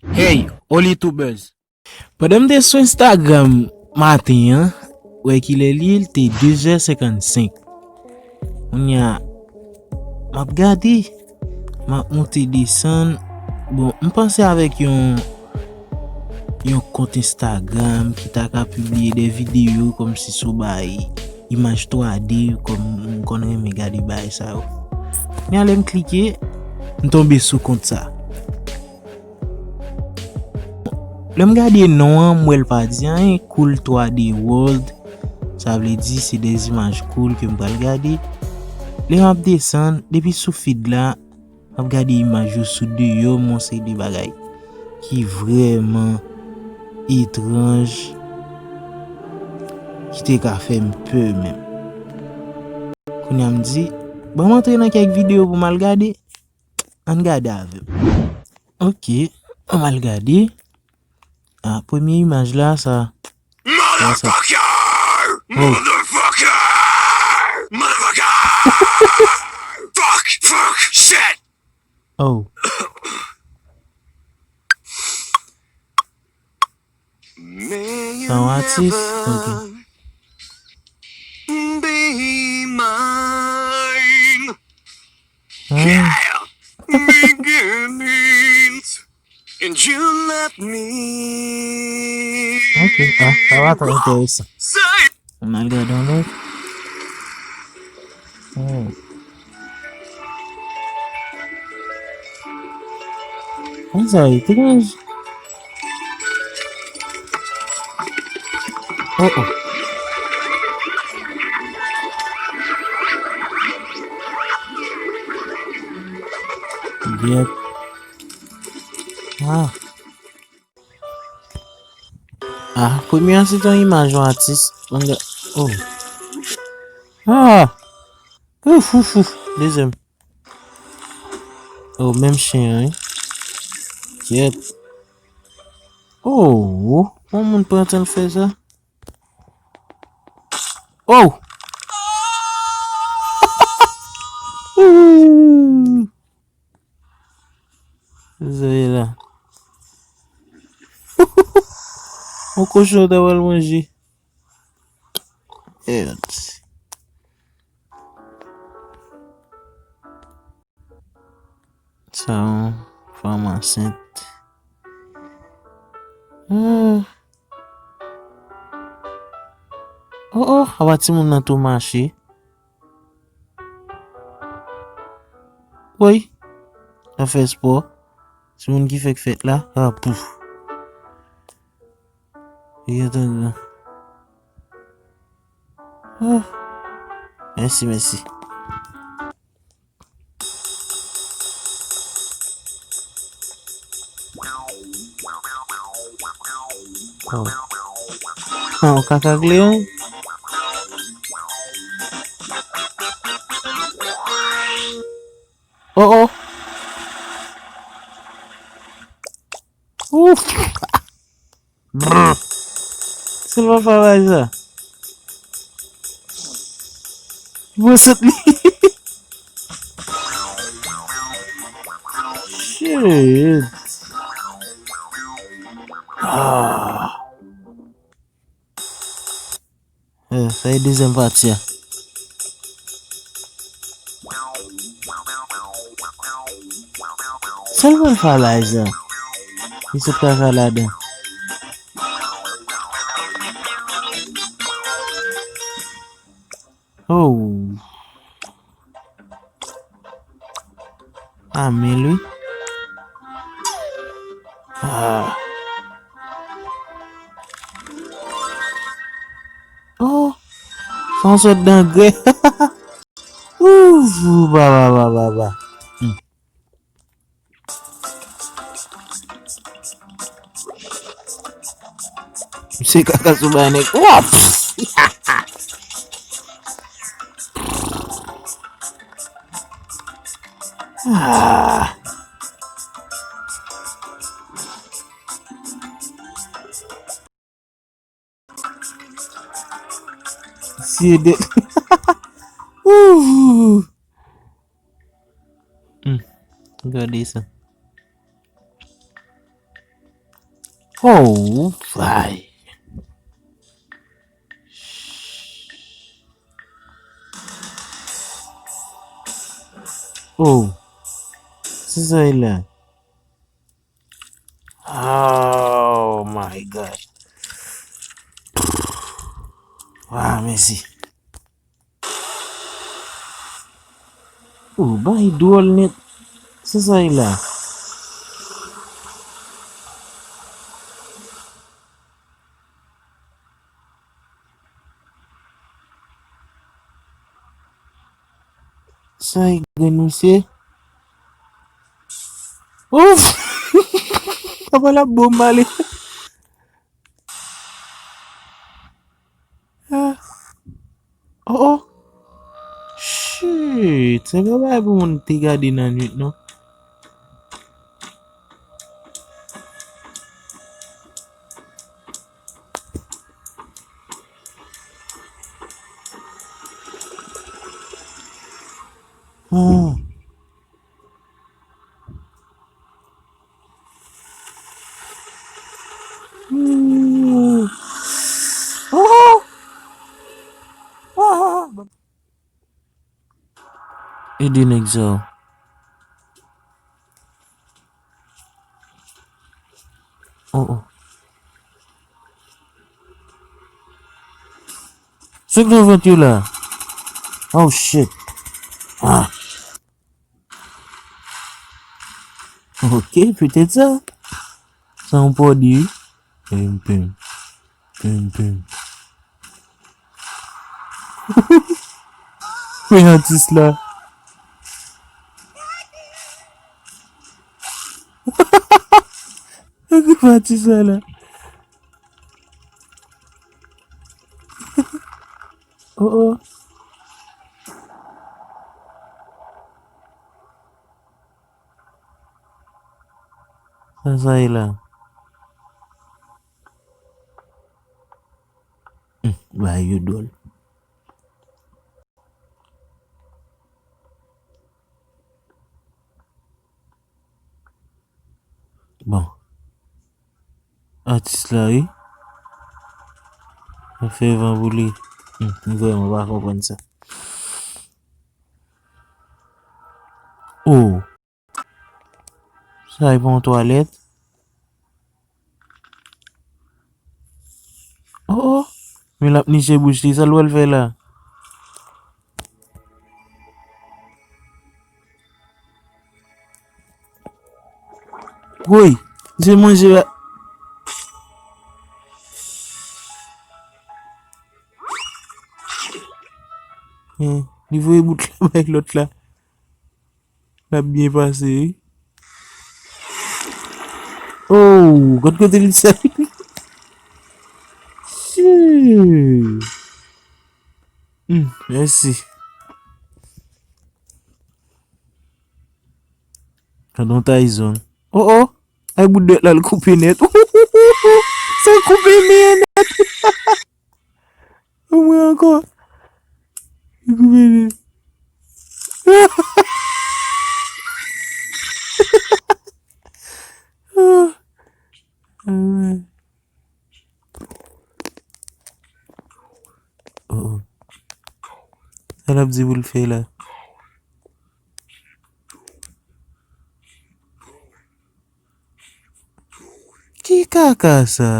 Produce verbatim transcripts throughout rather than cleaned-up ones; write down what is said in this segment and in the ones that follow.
Hey, Oli Tubers! Pandan m te sou Instagram maten an, wè kilè li ye, li te de zè senkannsenk. Kounye a, m ap gade, m ap monte desann. Bon, m panse avèk yon, yon kont Instagram ki ta ka pibliye de videyo kòmsi sou bay imaj twa D, kòm m konn renmen gade bagay sa yo. Kounye a, lè m klike, m tonbe sou kont sa. Lè m gade non an, m wè l pa di anyen, Cool twa D World. Sa vle di se de imaj cool ke m pral gade. Lè m ap desann, depi sou feed la, m ap gade imaj yo sou deyò, m wè yon seri de bagay ki vrèman etranj, ki te ka fè m pè menm. Kounye a m di, ban m antre nan kèk videyo pou m al gade. Ann gade avè m. Ok, ann al gade. Ah, premye imaj la, sa. Sa, sa. Motherfucker! Oh. Motherfucker! Motherfucker! Fuck! Fuck! Shit! Oh. Sa yon atis? Ok. Be mine. Hmm. Yeah. Beginnings. And you left me. Ok. Ah, sa va trè enteresan. Say. Ann al gade yon lòt. Oh. Konsa, etranj. Oh, oh. Yep. Ah. Ah, premye a se yon imaj yon atis. Mwen ga-, oh. Ah! Ouf, ouf, ouf. Dezyèm. Oh, menm chen an, wi. Kyèt. Oh, yon moun pran tan fè sa. Oh! Ooh! Sa ye la. Yon kochon ta pral manje. Mèd. Sa yon fanm ansent. Ah. Oh, oh, apa timoun nan tou mache. Woy. L ap fè spò. Timoun ki fèk fèt la. Ah, pouf. Li gentan gran. Ah. Mèsi, mèsi. Oh. Ah, yon kaka kleyon. Oh, oh. Ouf. Brr. Sèlman pa bay sa. Bon, sot li. Shit. Ah. Eh, sa e dezyèm pati a. Sèlman l pa bay sa. Li sot kaka ladan. Oh. Ah, men li. Ah. Oh. Sa yon sòt dangrè. Ouf, ba, ba, ba, ba, ba. Hmm. Misye kaka sou bay nèg. Wap! Ah. Misye de. Ouh. Hmm. Gade sa. Oh, vay. Oh, se sa e la. Oh my God. Wa, mèsi. Oh, bay dwòl nèt. Se sa e la. Sa e grenn misye. Ouf! Apa l ap bon m ale. Ah. Oh, oh. Shit, se pa bagay pou moun te gade nan nwit, non. Hmm. Hmm. Oh! Oh! Ede nèg sa yo. Oh, oh. Se k nan vant yo la? Oh, shit. Ah. Ok, petèt sa. Sa yon pwodui. Pim, pim. Pim, pim. Men atis la. Gade atis la la. Oh, oh. Sa sa ye la? Hmm, bagay yo dwòl. Bon. Atis la, wi. Sa fè van pou li. Hmm, m vrèman pa konprann sa. Oh. Sa e pa yon twalèt? Oh, oh. Men l ap niche bouch li, sa l pral fè la? Woy, se manje la. Eh, li voye bout la bay lòt la. L ap byen pase, wi. Oh, gad kote li sèl. Shit. Hmm, mèsi. Gad yon trayizon. Oh, oh. Ay bout dwèt la, l koupe nèt. Sa koupe men nèt. Ou mwen ankò. Li koupe li. Ah, ah, ouais. Oh, oh. Sa l ap di pou l fè la? Ki kaka sa?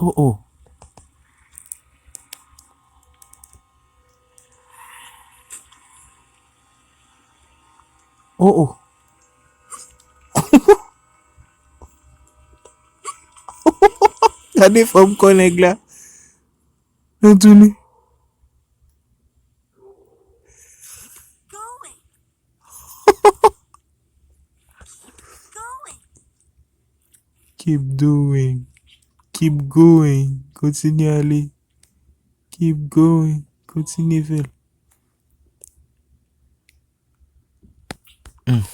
Oh, oh. Oh, oh. Gade fòm kò nèg la. Nan tou li. Keep doing. Keep going. Kontinye ale. Keep going. Kontinye fè l. Hmm.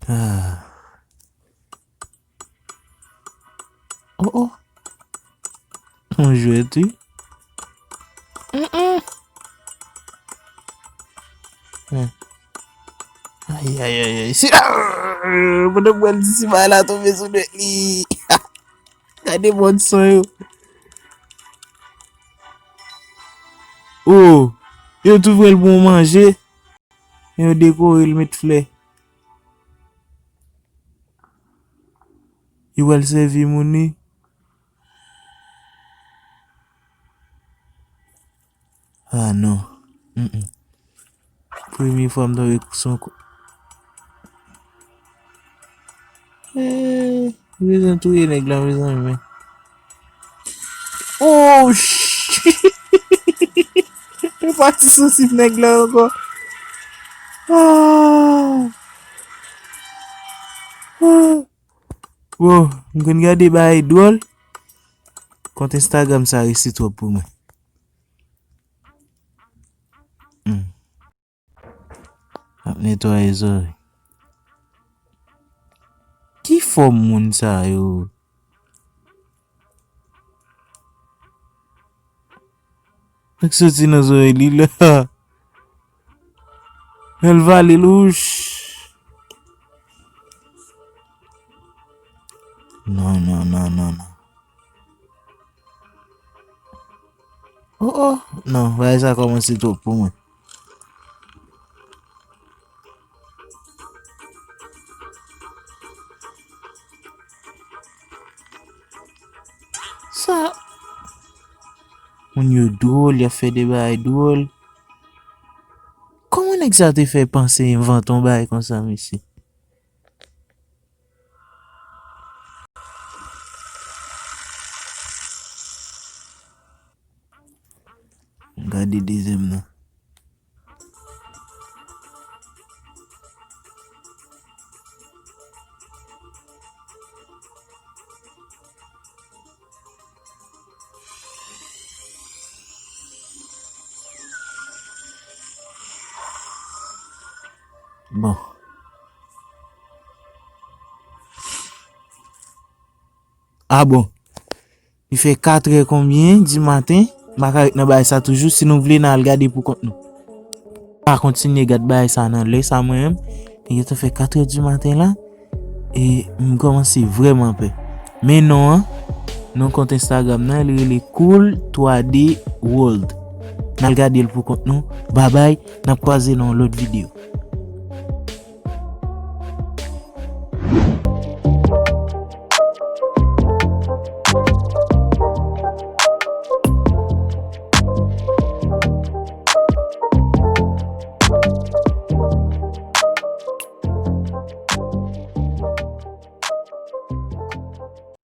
Ah. Oh, oh. Yon jwèt, wi. Mm, mm. Hmm. Ay, ay, ay, ay. Si, ah, pandan m wè l di si bagay la tonbe sou dwèt li. Gade mòn san yo. Oh, yo tou vre l bon manje. Yo dekore l met flè. Yo pral sèvi moun wi. Ah non. Mm-mm. Premye fwa m tonbe sou yon ko-, eh, li bezwen touye nèg la, mezanmi, men. Oh, shit! Yo pati sou sit nèg la ankò. Ah! Ah! Bon, m konn gade bagay dwòl. Kont Instagram sa resi twòp pou mwen. Hmm. Ap netwaye zòrèy. Ki fòm moun sa yo? Nèg soti nan zòrèy li la. L vale l, wouch. Non, non, non, non, non. Oh, oh. Non, bagay sa kòmanse twòp pou mwen. Sa. Moun yo dwòl, y ap fè de bagay dwòl. Kòman nèg sa te fè panse envante yon bagay konsa, mesye? Gade dezyèm nan. Bon. Ah bon. Li fè katrè konbyen di maten? M pa ka ret nan bagay sa toujou. Si nou vle, n al gade pou kont nou. Pa kontinye gad bagay sa nan lè sa mwen menm. Li gentan fè katrè di maten la. E m kòmanse vrèman pè. Men non an, non kont Instagram nan, li rele Cool twa D World. N al gade l pou kont nou. Babay, n ap kwaze nan yon lòt videyo.